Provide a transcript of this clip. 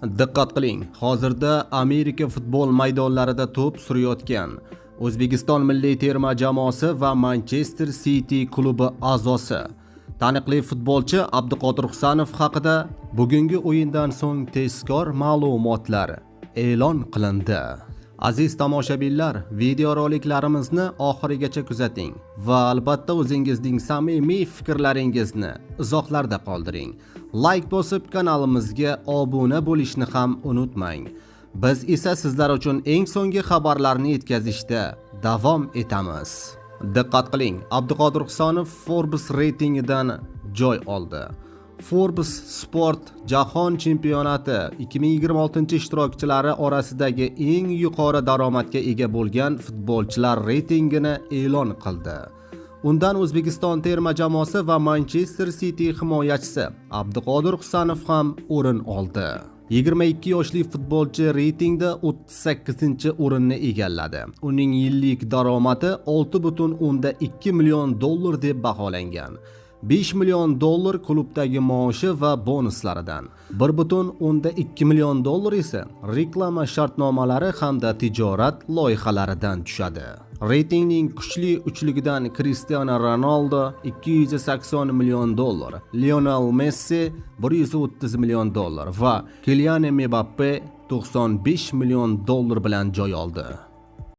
Diqqat qiling, hozirda Amerika futbol maydonlarida to'p surayotgan O'zbekiston milliy terma jamoasi va Manchester City klubi a'zosi, taniqli futbolchi Abduqodir Husanov haqida bugungi o'yindan so'ng tezkor ma'lumotlar e'lon qilindi. Aziz tomoshabinlar, videoroliklarimizni oxirigacha kuzating va albatta o'zingizning samimiy fikrlaringizni izohlarda qoldiring. Layk bosib, kanalimizga obuna bo'lishni ham unutmang. Biz esa sizlar uchun eng so'nggi xabarlarni yetkazishda davom etamiz. Diqqat qiling, Abduqodir Husanov Forbes reytingidan joy oldi. Forbes Sport Jahon chempionati 2026 ishtirokchilari orasidagi eng yuqori daromadga ega bo'lgan futbolchilar reytingini e'lon qildi. Undan O'zbekiston terma jamoasi va Manchester City himoyachisi Abduqodir Husanov ham o'rin oldi. 22 yoshli futbolchi reytingda 38-o'rinni egalladi. Uning yillik daromadi 6,2 million dollar deb baholangan. 5 million dollar klubdagi maoshi va bonuslaridan, 1,2 million dollar esa reklama shartnomalari hamda tijorat loyihalaridan tushadi. Reytingning kuchli uchligidan Cristiano Ronaldo 280 million dollar, Lionel Messi 130 million dollar va Kylian Mbappe 95 million dollar bilan joy oldi.